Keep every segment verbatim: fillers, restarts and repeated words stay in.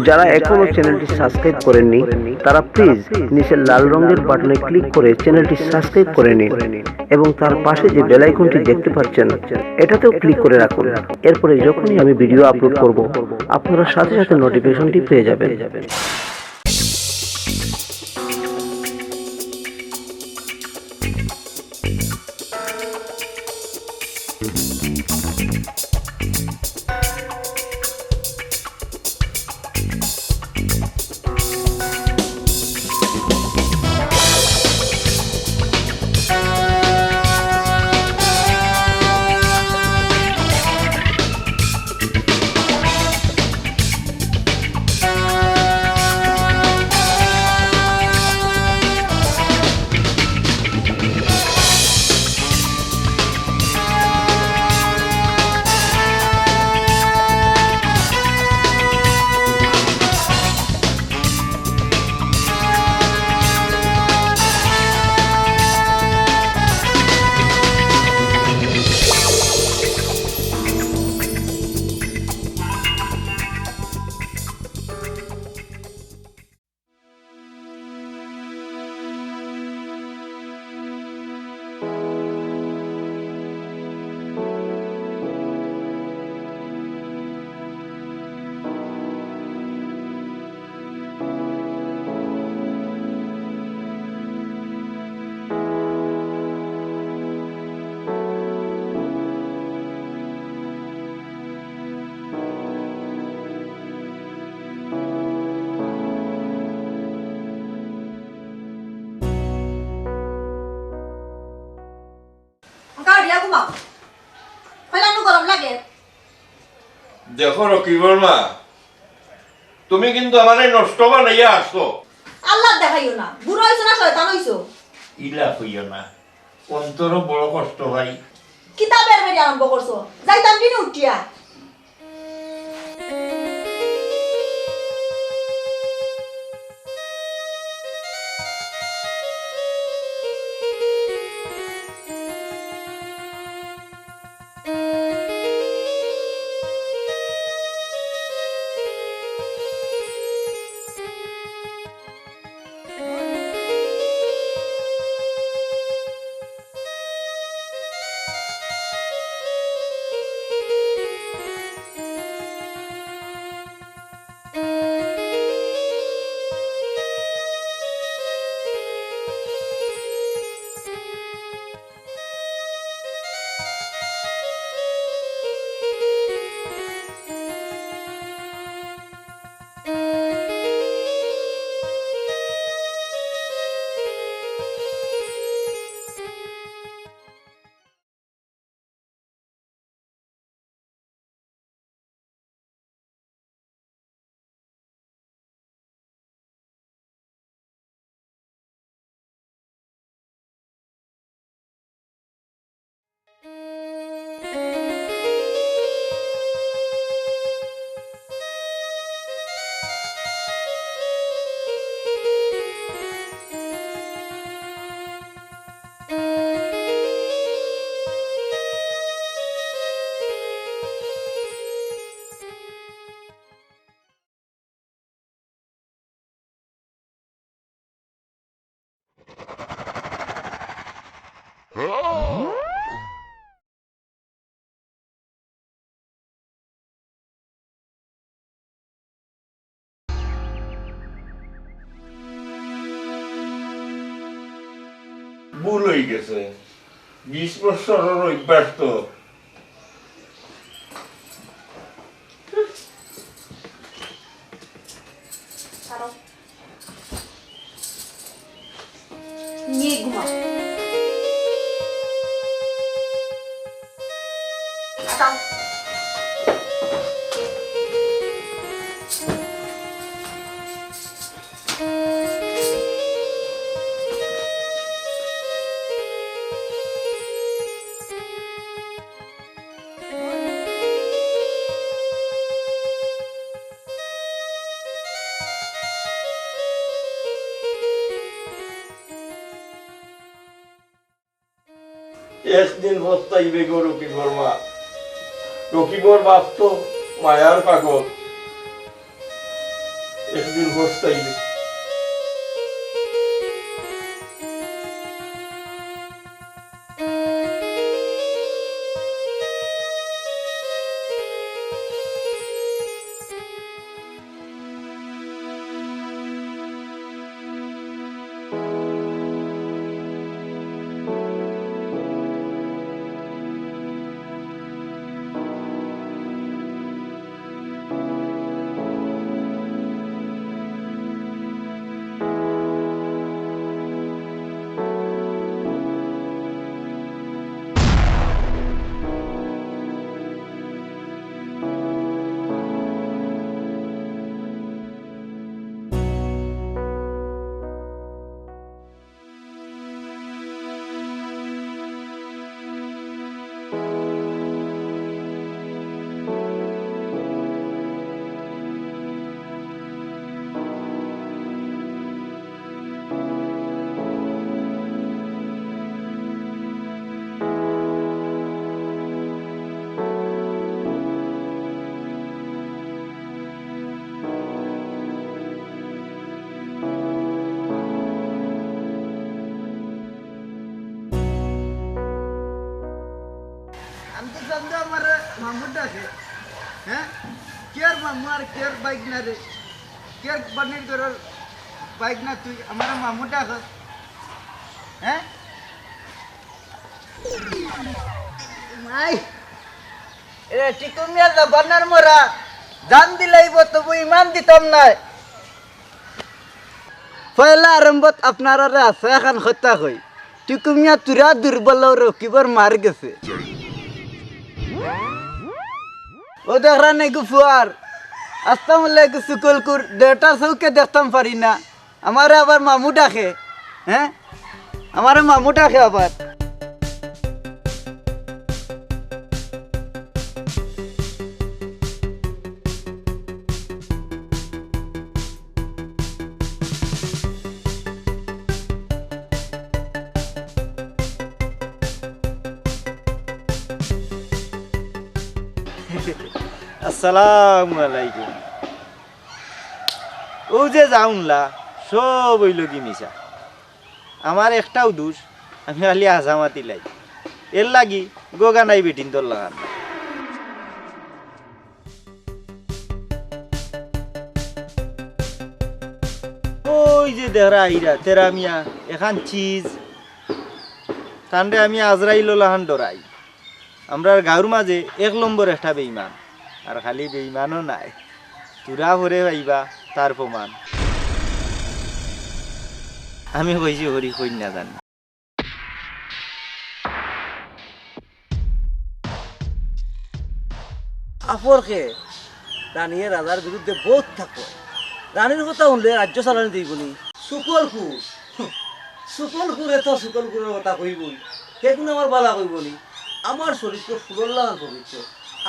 যারা এখনো চ্যানেলটি সাবস্ক্রাইব করেননি, তারা প্লিজ নিচের লাল রঙের বাটনে ক্লিক করে চ্যানেলটি সাবস্ক্রাইব করে নিন এবং তার পাশে যে বেল আইকনটি দেখতে পাচ্ছেন, এটাতেও ক্লিক করে রাখুন। এরপরে যখনই আমি ভিডিও আপলোড করব, আপনারা সাথে সাথে নোটিফিকেশনটি পেয়ে যাবেন। কাউরিয়া ঘুমাও। কইলাম নু গরম লাগে। দেখো রকিবর মা, তুমি কিন্তু আমারে নষ্ট বানাইয়া আসছো। আল্লাহ দেখাইও না, বুড়া হইছো না শয়তান হইছো। ইলা কইও না, অন্তরও বড় কষ্ট ভাই। কিতা বেড়বেড়ি আরম্ভ করছো? যাইতাম কিনে উঠিয়া। ভুল হয়ে গেছে, বিশ বছরের অভ্যাস তো। ছাড়ো। নিয়ে ঘুমাও। আটাও। একদিন পস্তাইবে গো রকিবর মা। রকিবর বাপ তো মায়ার পাগল। একদিন পস্তাইবে। আমি তো জানতাম আমার মামু ডাকে। হ্যাঁ? কে আর মামু আর কে আর বাইক না রে? কে আর বানির ঘরর বাইক না তুই? আমার মামু ডাক। হ্যাঁ? মাই, এ টিকু মিয়া জবানর মরা, জান দিলাইব তবু ইমান দিতাম নায়। পয়লা আরম্ভত আপনারারে আছে এখন কথা কই, টিকু মিয়া তুরা দুর্বল, রকিবর মার গেছে। ও দেখরা নেগু ফুয়ার, আস্তা মূল্য এগু সুকলকুর, দেটা চউখে দেখতাম পারি না। আমারে আবার মামু ডাকে, হ্যাঁ? আমারে মামু ডাকে আবার। আসসালামু আলাইকুম। ও যে যাউনলা, সব অইলো গি মিছা। আমার একটাও দোষ, আমি খালি হাছা মাতিলাই। এর লাগি গগা নাই বেটিন্তর লাখান। ওই যে দেখরা আইরা, তেরা মিয়া, এখান চিজ, তানরে আমি আজরাইল লাখান ডরাই। আমরার গাউর মাঝে এক নম্বর একটা বেইমান, আর খালি বেইমানও নায়, তুরা পরে পাইবা তার প্রমাণ। আমি কইছি হরি কই না জানি। আপরকে রানিয়ে রাজার বিরুদ্ধে বউত থাকো। রানীর কথা হুনলে রাজ্য চালানি দিবনি। শুকলকুর, শুকলকুরে তো শুকলকুরর কথা কইবই। হে কুনু আমার বালা কইবনি। আমার চরিত্র ফুলর লাখান পবিত্র।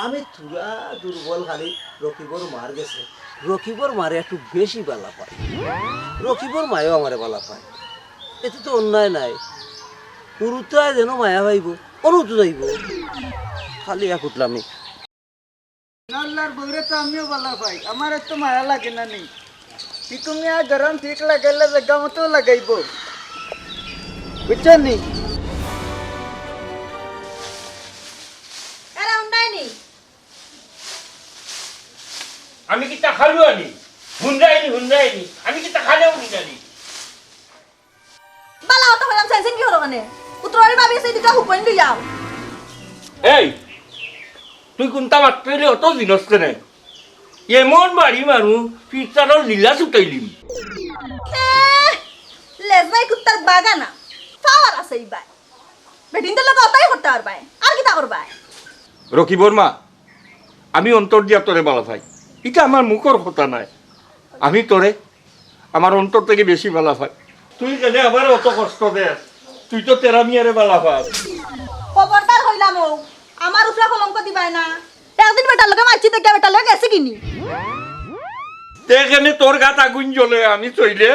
আমি তুরা দুর্বল খালি রকিবর মার গেছে। রকিবর মারে একটু বেশি বালা পায়। রকিবর মায়ও আমারে বালা পায়। এতে তো অন্যায় নাই। হুরুতায় যেন মায়া পাইব, অনু তো যাইব। খালি এক উঠলামি। আল্লাহর বউরে তো আমিও বালা পাই, আমার এত মায়া লাগে না নি। টিকু মিয়া গরম ঠিক লাগাইলে জাগা মতো লাগাইব। বুঝছো নি? এরা উন্ডায়নি। আমি কিতা খালু আনি? হুন্ডাইনি, হুন্ডাইনি। আমি কিতা খালেও হুন্ডাইনি? বালা অত কইলাম, সেনসেন কি হলো কেনে? উত্তরের ভাবি আছে, দুটা হুকন লইয়া। এই, তুই কুনতা মাতরে অত জিনস কেনে? এমন বাড়ি মারু, ফিরতারর লীলা ছুটাইলিম। এহ, লেজবাই কুত্তার বাগানা, পাওয়ার আছে ইবায়। বেটিন্তর লগে অতাই করতে পারবায়, আর কিতা করবায়? রকিবর মা, আমি অন্তর দিয়া তোরে বালা পাই। ইটা আমার মুখর কথা নায়। আমি তোরে আমার অন্তর থাকি বেশি বালা পাই। তুই কেনে আমারে অত কষ্ট দেস? তুই তো তেরা মিয়ারে বালা পাস। খবরদার কইলাম ও, আমার উপরে কলঙ্ক দিবায় না। একদিন বেটার লগে মারছি, দেখিয়া বেটার লগে গেছে কিনি। তে কেনে তোর গাত আগুন জ্বলে, আমি চইলে?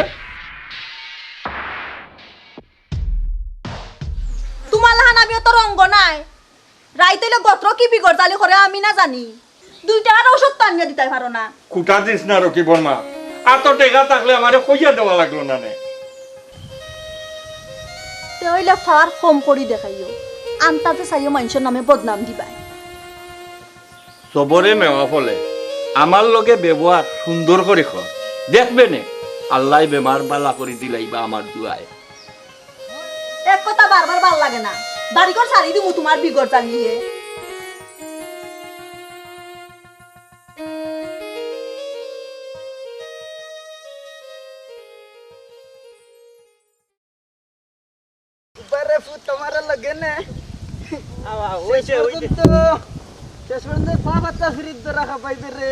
তোমার লাখান আমি অত রঙ্গ নায়। রাইত অইলে গত্র কি বিগড় জালি করে আমি না জানি। দুই টেকার ঔষধ তো আনিয়া দিতায় পারো না। খুটা দিস না রকিবর মা। অত টেকা থাকলে আমারে কইয়া দেওয়া লাগলো না নে। তে অইলে ফার কম করি দেখাইও, আন্তাজে চাইও মাইনষর নামে বদনাম দিবায়। সবরে মেওয়া ফলে, আমার লগে ব্যবহার সুন্দর করি কর, দেখবে নে, আল্লায় বেমার বালা করি দিলাইবা আমার দুয়ায়। এক কথা বারবার ভালা লাগে না, বাড়িঘর ছাড়ি দিমু তুমার বিগর জ্বালিয়ে। বারে ফুত, তুমার লগে নে। আওয়া, শেষ অইছে, অইছে। পর্যন্ত, শেষ পর্যন্ত পা পাতা ফিরিত ধরা খাবাইবে রে।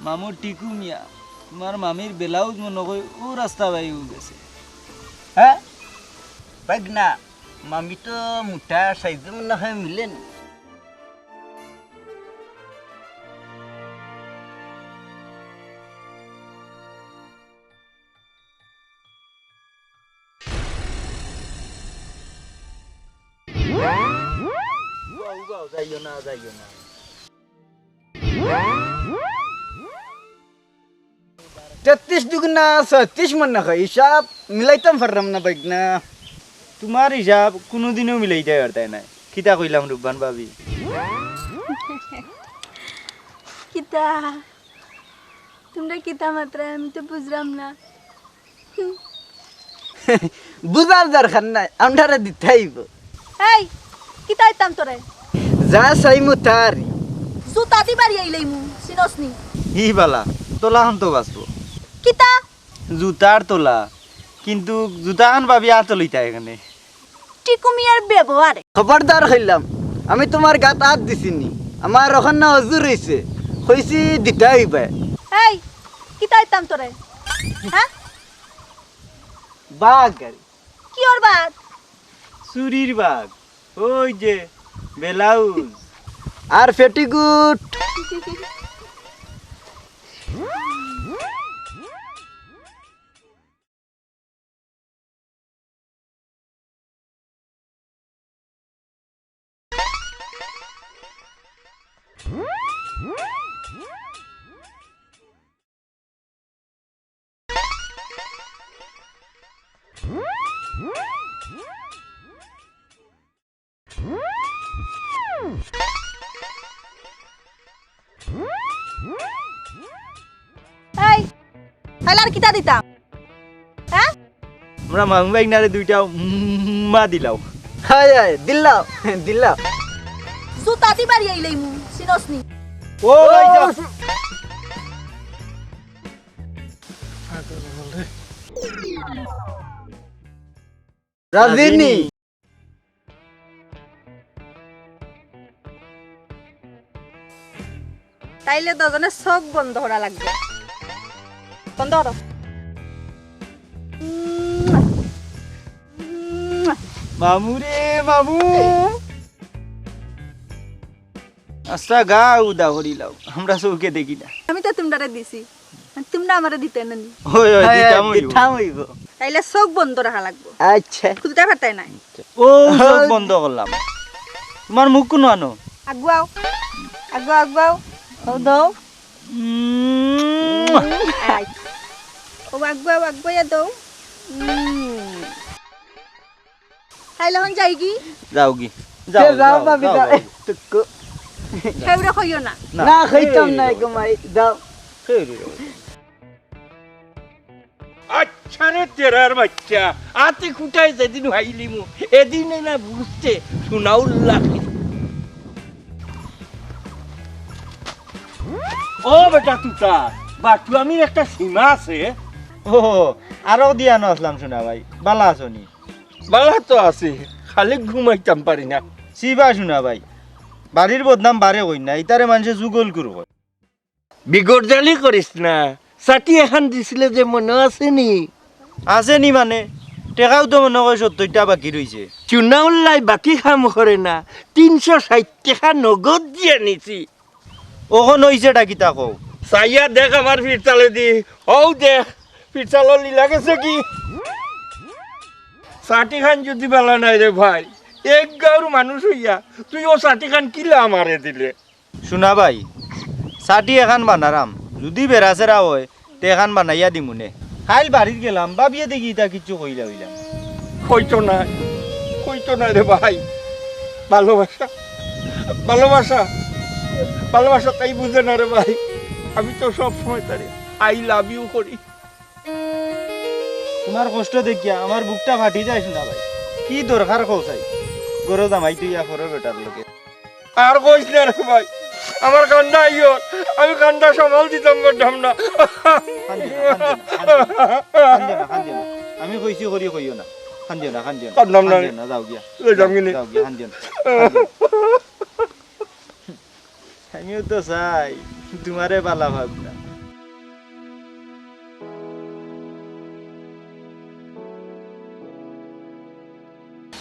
মামু টিকু মিয়া, তুমার মামির ব্লাউজ মনো কয় অউ রাস্তা বায় অউ গেছে। হে? ভাইগ্না, মামি তো মুটা, সাইজে মনো কয় মিলে না। উবাও, উবাও, যাইও না, যাইও না। তেত্রিশ দুগুণা ছয়ত্রিশ মনো কয়, হিসাব মিলাইতাম পাররাম না ভাইগ্না। তুমার হিসাব কুনুদিনও মিলাইতায় পারতায় নায়। কিতা কইলাম রুব্বান ভাবি? কিতা? তুমরা কিতা মাতরায়, আমি তো বুঝরাম না। বুঝার দরকার নাই, আমরারে দিতায় অইবো। এই, কিতা দিতাম তোরে? যা চাইমু তার। জুতা দি বাড়ি আইলাইমু, চিনস নি? ই বালা, তোলা খান তো বাঁচবো। কিতা? জুতার তোলা, কিন্তু জুতা খান ভাবি আতো লইতা এখানে। টিকু মিয়ার ব্যবহারে। খবরদার কইলাম, আমি তুমার গাত আত দিছি নি। আমার অখন না অজু রইছে, কইছি দিতায় অইবায়। এই, কিতা দিতাম তোরে? হে? বাগ আরে। কিওর বাগ? চুরির বাগ। অউ যে, ব্লাউজ। আর পেটিকুট। এই, তাইলে আর কিতা দিতাম? হে? আমরা মামু ভাইগ্নারে দুইটা উম্মা দিলাও। হায় হায়, দিলাও, দিলাও। জুতা দি বাড়ি আইলাইমু, চিনস নি? ও ভাই, যা। রাজি নি? তাইলে দুইজনে চউখ বন্ধ করা লাগবো। বন্ধ করো। মামু রে, মামু। আস্তা গাউ উদা করিলাও, আমরা চউখে দেখি না। আমি তো তুমরারে দিছি, তুমরা আমারে দিতায় না নি? ওই, ওই, হ্যাঁ, দিতাম অইবো। দিতাম অইবো। তাইলে চউখ বন্ধ রাখা লাগবো। আচ্ছা। খুলতায় পারতায় নায়। ও, চউখ বন্ধ করলাম। তুমার মুখ কুনো আনো? আগুয়াও, আগুয়াও, আগুয়াও। ও দাও। উম। আই। ও আগুয়াও, আগুয়াইয়া দাও। উম। তাইলে অখন যাইগি? যাওগি। যাও, যাও, যাও, ভাবি, যাও, যাও। যাও। টুকু। কেউরে কইও না। না। না, কইতাম না, এই গো মাই, যাও। এই রে। আচ্ছা রে, তেরার বাচ্চা, আতি কুটায় যেদিন হাইলিমু, এদিনে না বুঝতে সুনাউল্লাহ। ও বেটা তুতা, বাটুয়ামির একটা সীমা আছে। ও, আরো দিয়ানো আসলাম সোনা ভাই, বালা আছো নি? বালা তো আছি, খালি ঘুমাইতাম পারি না। সিবা সোনা ভাই, বাড়ির বদনাম বারে কই না, ইতারে মানষে যুগলখুর কয়। বিগড়জালি করিস না, চাটি এখান দিছিলে যে মনো আছে নি? আছে নি মানে? টেকাও তো মনো কয় সত্তইরটা বাকি রইছে। চুনাউল্লায় বাকি কাম করে না, তিনশো ষাইট টেকা নগদ দিয়া নিছি। অখন অইছেটা কিতা কও? চাইয়া দেখ আমার ফিরতালেদি, অউ দেখ, ফিরতালো লীলা গেছে কি? চাটিখান যুদি বালা নায় রে ভাই, এক গাঁওর মানুষ অইয়া তুই অউ চাটিখান কিলা আমারে দিলে? সোনা ভাই, চাটি এখান বানারাম, যুদি বেড়াছেড়া অয়, তে এখান বানাইয়া দিমুনে। কাইল বাড়িত গেলাম, ভাবিয়ে দেখি ইতা কিচ্ছু কইলা অইলাম। কইতো নায়, কইতো নায় রে ভাই। ভালোবাসা, ভালোবাসা, ভালোবাসা তাই বুঝে না রে ভাই। আমি তো সব সময় তারে I love you করি। তুমার কষ্ট দেখিয়া আমার বুকটা ফাটি যায় সোনা ভাই। কি দরকার কও চাই? ঘরো জামাই থইয়া পরর বেটার লগে। আর কইস না রে ভাই, আমার কান্দা আইয়র, আমি কান্দা সামাল দিতাম পারতাম না। কান্দিও না, কান্দিও না, কান্দিও না, কান্দিও না, কান্দিও না। আমি কইছি করি কইও না। কান্দিও না, কান্দিও না। কান্দতাম না রে। কান্দিও না, যাও গিয়া। লই যাম গিনি। যাও গিয়া, কান্দিও না। কান্দিও না। আমিও তো চাই তুমারে বালা পাউক না।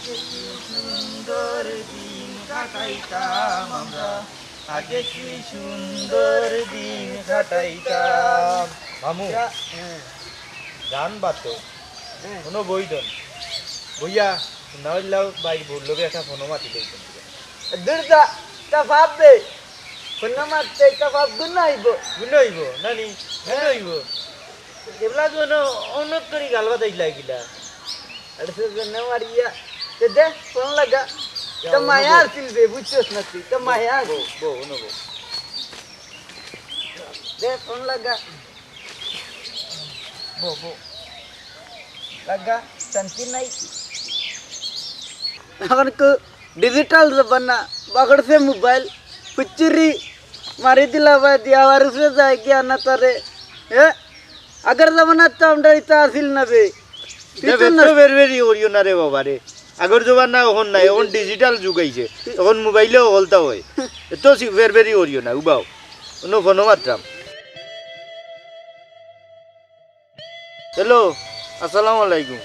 আগে কি সুন্দর দিন কাটাইতাম আমরা, আগে কি সুন্দর দিন কাটাইতাম। মামু, গান বাদ দেও। হুনো বই দেন। বইয়া, না অইলেও ভাইর বউর লগে একটা ফোনো মাতি লই। দূর যা, তা ভাববে। ফোনো মাততে তা ভাব গুণ অইবো। গুণ অইবো, নানি? গুণ অইবো। এবলা তো অনো-, অনত করি গাল বাতাইলা কিলা। আরে সে জন্য মারিয়া। দে, দে, ফোন লাগা। তা মায়া আছিল বে, বুঝছস না তুই? তা মায়া আছিল। বউ, বউ, হুনো বউ। দে, ফোন লাগা। বউ, বউ। লাগা, শান্তি নাই। অখন কো digital জমানা, বাগড়ছে মোবাইল, হুচ্চুরি মারি দিলা বাদ দিয়া আবার উঠে যায় গিয়া না তারে। হ্যাঁ? আগর জমানাত তো আমরা ইতা আছিল না বে। এত বেরবেরি করিও না রে বাবা রে। আগর জমানা অখন নাই, অখন digital যুগ আইছে। অখন মোবাইলেও হকলতা অয়। এত সি-, বেরবেরি করিও না, উবাও। অনো ফোনো মাতরাম। হ্যালো, আসসালামু আলাইকুম।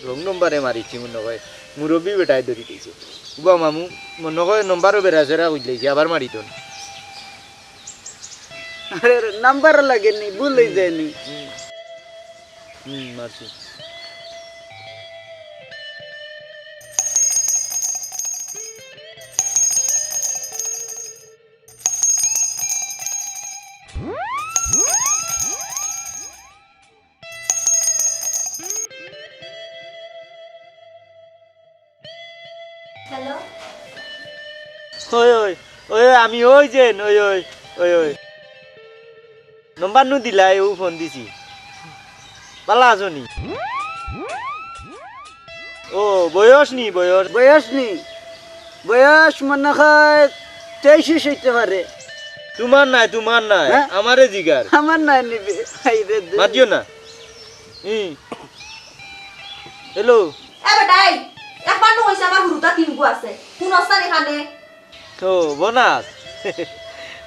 Wrong number-এ মারিছি মনো অয়, মুরব্বি বেটায় ধরি দিছে। উবা মামু, মনো অয় number-ও বেড়াছেড়া করিলাইছি, আবার মারি দেন। আরে, number-ও লাগেনি, ভুল অই যায়নি। হুম। হুম, মারছি। হ্যালো। ওই, ওই, ওই, ওই, আমি ওই যে, ওই, ওই, ওই, ওই। নম্বর নু দিলাই, ও ফোন দিছি। ভালা আছো নি? ও, বয়স নি, বয়স? বয়স নি? বয়স মনে হয় তেইশ হইতে পারে। তোমার নাই, তোমার নাই। হ্যাঁ? আমারে জিগার। আমার নাই নিবে। হায় রে দুঃখ। মাতিও না। ই। হ্যালো। এ বেটা, এই, একবার নু কইছে আমার হুরুতা তিনগু আছে। হুনস না নি কানে? ও, বোনাস।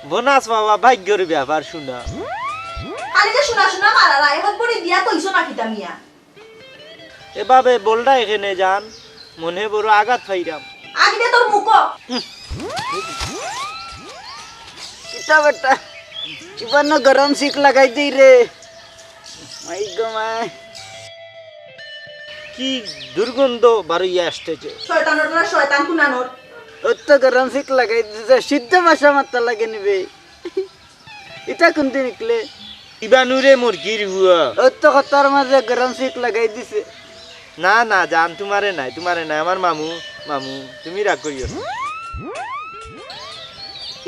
বোনাস বাবা, ভাগ্যর ব্যাপার শুনা। খালি যে শুনা শুনা মারা না, এখন পরে দিয়া তো ইসো না কিতা মিয়া। এভাবে বলটা এখানে যান, মনে বড় আঘাত পাইরাম। আগে দে তোর মুখো। কিতা বেটা, কিবানো গরম শিক লাগাই দেই রে। মাই গো মাই। কি দুর্গন্ধ বারইয়া আসতেছে। শয়তানর না শয়তান কুনানর। অত গরম শিক লাগাই দিছে, সিদ্ধ ভাষা মাত্তা লাগে নিবে। ইটা কোনদিন নিকলে? ইবা নুরে মুরগির হুয়া। ওর তো কথার মাঝে গরম শিক লাগাই দিছে। না, না, জান, তুমারে নায়, তুমারে নায়, আমার মামু, মামু, তুমি রাগ করিও না।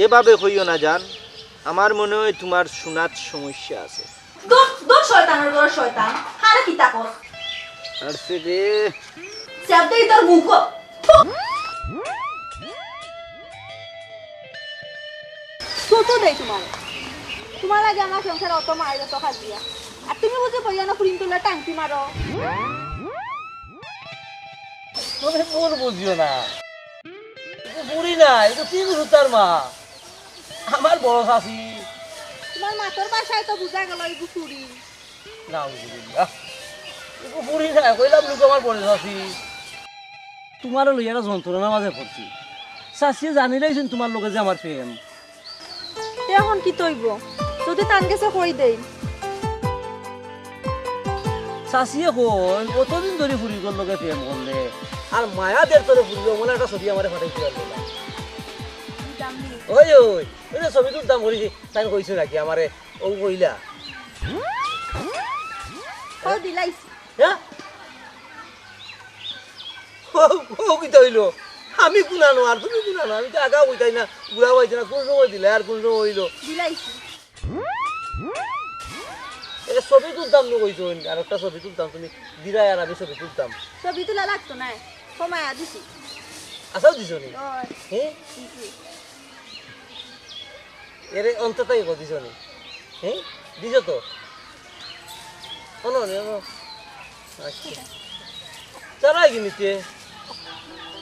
এভাবে কইও না, জান, আমার মনে হয় তুমার শোনার সমস্যা আছে। দূর, দূর, শয়তানের ঘরর শয়তান। হারে কিতা কর? আর সে রে। স্যাপ দেই তোর মুখ। থু। তো তো দেই তুমার। তুমার লাগি আমার সংসার অত মাইর অত খাজিয়া। আর তুমি বুঝি বইয়া না ফুরিন তুলে টাংটি মারো। তুমি ভুল বুঝিও না। এগু ফুরি না, এগু তিন সুতার মা। আমার বড় চাচি। তুমার মাতর ভাষায় তো বুঝা গেল এগু ফুরি। নাউজুবিল্লাহ। এগু ফুরি না, কইলাম লুক আমার বড় চাচি। তুমারে লইয়া একটা যন্ত্রণার মাঝে পড়ছি। চাচিয়ে জানিলাইছইন তুমার লগে যে আমার প্রেম। তে অখন কিতা অইবো? যদি তান গেছে কই দেই। চাচিয়ে কইন, অতদিন ধরি ফুরিগুর লগে প্রেম করলে, আর মায়া দের তোরে ফুরিগু, মনে একটা ছবি আমারে পাঠাই দিলাইলা। ওই, ওই, ওই যে ছবি তুলতাম করি, তাইন কইছো নাকি আমারে? ও কইলা। ও দিলাইছি। হ্যাঁ? ও, ও কিতা অইলো? আমি কুনানো আর তুমি কুনানো, আমি তো আগাও কইতাই না, বুড়া পাইছি না, কোন সময় দিলে আর কোন সময় অইলো? দিলাইছি। এ ছবি তুলতাম নু কইছো, আর একটা ছবি তুলতাম, তুমি দিলাই আর আমি ছবি তুলতাম। ছবি তুলা লাগতো না, সময় আর দিছি। আচ্ছাও দিছো নি? ওই। হ্যাঁ? দিছি। এরে অন্তত ইগো দিছো নি? হ্যাঁ? দিছো তো? অনো নি, অনো। আচ্ছা। চালাই কিনিতে?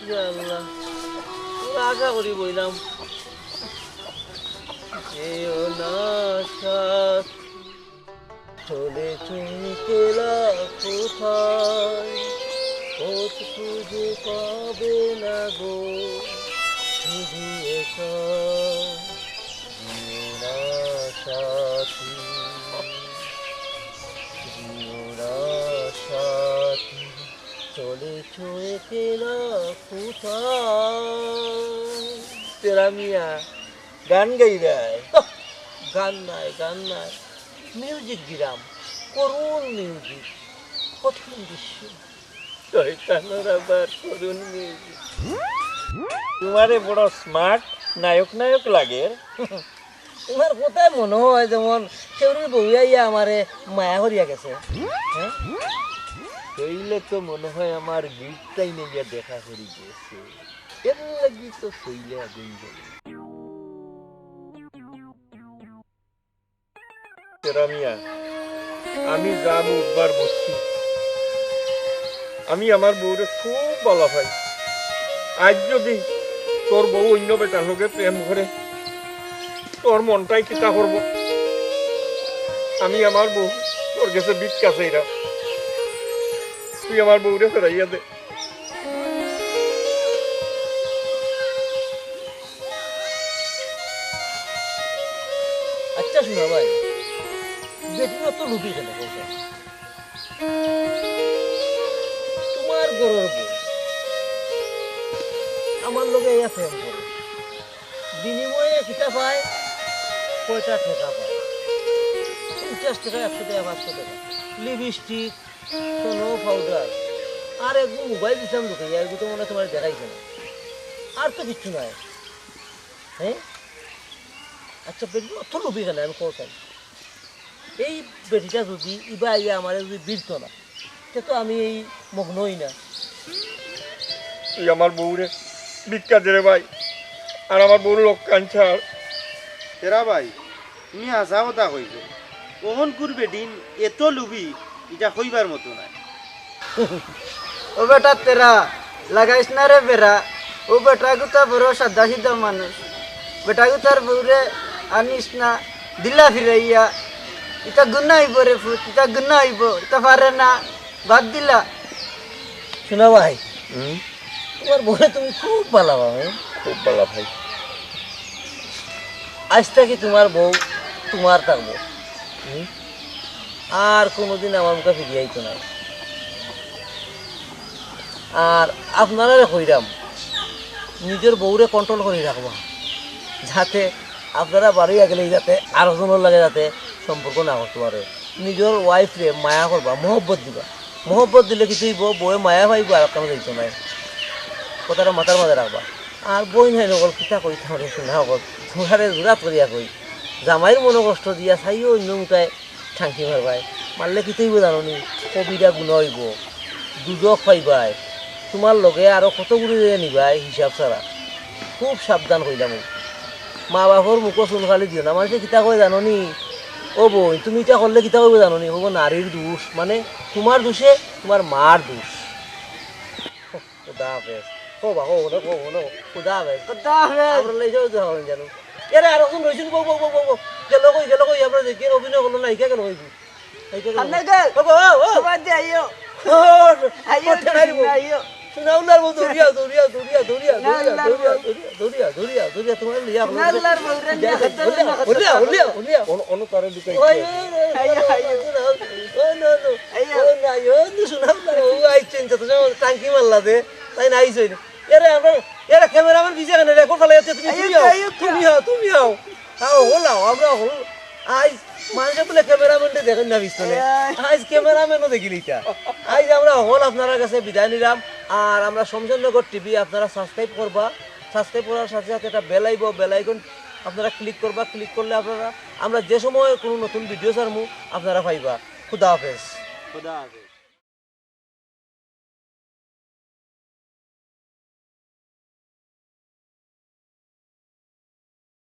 ইয়া আল্লাহ। ওরা আশা করি বইলাম। যেও না সাথ। চলেছ একলা কোথায়, পথ খুঁজে পাবে না গো, শুধু একা। যেও না সাথী, যেও না সাথী, চলেছ একলা কোথায়। তেরা মিয়া, গান গাইরায়? গান নাই, গান নাই। মিউজিক দিরাম, করুণ মিউজিক, কঠিন দৃশ্য। শয়তানর আবার করুণ মিউজিক। তুমারে বড় স্মার্ট নায়ক নায়ক লাগের। তুমার কথায় মনো অয় যেমন কেউরুর বউ আইয়া আমারে মায়া করিয়া গেছে। হ্যাঁ? অইলে তো মনো অয় আমার গিফট টাইমে গিয়া দেখা করি গেছে। এর লাগি তো শইলে আগুন জ্বলে। তেরা মিয়া, আমি যা বুঝবার বুঝছি। আমি আমার বউরে খুব ভালা পাই। আইজ যদি তোর বউ অইন্য বেটার লগে প্রেম করে, তোর মনটায় কিতা করবো? আমি আমার বউ তোর গেছে ভিক্ষা চাইরাম, তুই আমার বউরে ফেরাইয়া দে। আচ্ছা, শুনো ভাই, বেটিন অত লুভি কেনে কও তো? তুমার ঘরর বউ আমার লগে আইয়া প্রেম করে, বিনিময়ে কিতা পায়? কয়টা টেকা পায়? পঞ্চাশ টেকা, একশো টেকা, পাঁচশো টেকা, লিপস্টিক, কোনো পাউডার, আর এগু মোবাইল দিছলাম ঢুকাইয়া, এগু তো মনে অয় তুমারে দেখাইছে না। আর তো কিচ্ছু নাই। হ্যাঁ? আচ্ছা, বেটিন অত লুভি কেনে, আমি কও চাই। এই বেটিটা যদি ইবা আইয়া আমারে যদি বিরতো না, তে তো আমি এই মগ্ন অই না। তুই আমার বউরে ভিক্ষা দে রে ভাই, আর আমার বউর লক্ষ্যান ছাড়। তেরা ভাই, তুমি হাছা কথা কইছো। অখনকুর বেটিন এত লুভি, ইটা কইবার মতো নায়। ও বেটা তেরা, লাগাইস না রে বেড়া। ও বেটাগুতা বড় সাদাসিধা মানুষ। বেটাগুতার বউরে আনিস না, দিলা ফিরাইয়া। ইতা গুনা অইবো রে ফুত, ইতা গুনা অইবো, ইতা পারে না, বাদ দিলা। শুনো ভাই, হুম? তুমার বউরে তুমি খুব ভালা পাও, হ্যাঁ? খুব ভালা পাই। আইজ থাকি তুমার বউ তুমার থাকবো। হুম? আর কুনুদিন আমার মুখে ফিরিয়া আইতো নায়। আর আপনারারে কইরাম, নিজর বউরে control করি রাখবা, যাতে আপনারা বারইয়া গেলে যাতে আরক জনর লগে যাতে সম্পর্ক না করতে পারে। নিজর ওয়াইফরে মায়া করবা, মহব্বত দিবা। মহব্বত দিলে কিতা অইবো, বউয়ে মায়া পাইবো, আর কামো যাইতো নায়। কথাটা মাথার মাঝে রাখবা। আর বইন ভাই অকল, কিতা কইতাম রে, শুনা অকল, তুমরারে জুরাত করিয়া কই, জামাইর মনো কষ্ট দিয়া চাইও অইন্য মুখায় টাংকি মারবায়। মারলে কিতা অইবো জানো নি? কবিরা গুনা অইবো, দুজখ পাইবায়। তুমার লগে আরো কতগুরে নিবায় হিসাব ছাড়া। খুব সাবধান কইলাম। মা বাপর মুখো চুন কালি দিও না। মানষে কিতা কয় জানো নি? "ও বইন, তুমি ইটা করলে কিতা কইবো জানো নি?" কইবো, "নারীর দোষ।" মানে, তুমার দোষে তুমার মার দোষ। খুদা হাফেজ। কও বা, কও, কও, কও, কও। খুদা হাফেজ। খুদা হাফেজ। আমরা লই যাও, যাও, জানো। এরে, আর অখন রইছুন, বউ, বউ, বউ, বউ, বউ। গেল কই, গেল কই, আমরা দেখি, অভিনয় করলো না, ইকা গেল কই? ইকা গেল কই? আপনাকে বাবা, ও, ও। তোমার দিয়ে আইও। ও, আইও, করতে নাই রে বউ। আইও। সোনাউল্লার বউ, দৌড়িয়া, দৌড়িয়া, দৌড়িয়া, দৌড়িয়া, সোনাউল্লার দৌড়িয়া, বউ। দৌড়িয়া, দৌড়িয়া, দৌড়িয়া, দৌড়িয়া, তোমার লইয়া হলো। সোনাউল্লার বউ রে, যা, যা, না, উলিয়া, না, উলিয়া, না। উলিয়া, উলিয়া। অনু, অনু তারে লুকাই ওই, ওই, ওই, আইও, আইও। ও, নো, নো। আইও। ও, না, ও, নো, সোনাউল্লার বউ আইছেন, যত সময় টাংকি মারলা দে, তাই না আইছেন। এরে, আমরা, এরে, cameraman busy কেনে? Record ফালাই আছে, তুমি, আইও, তুমি আও, আইও, তুমি আও, তুমি আও। আও, হলাও, আমরা হল। আইজ মানষে বুলে cameraman রে দেখইন না পিছনে। আইও। আইজ cameraman ও দেখিলিতা। আইজ আমরা হল আপনারার কাছে বিদায় নিলাম। আর আমরা শমশেরনগর টিভি আপনারা subscribe করবা। Subscribe করার সাথে সাথে একটা bell আইবো, bell icon আপনারা click করবা। Click করলে আপনারা, আমরা যে সময় কোনো নতুন video ছাড়মু, আপনারা পাইবা। খুদা হাফেজ। খুদা হাফেজ।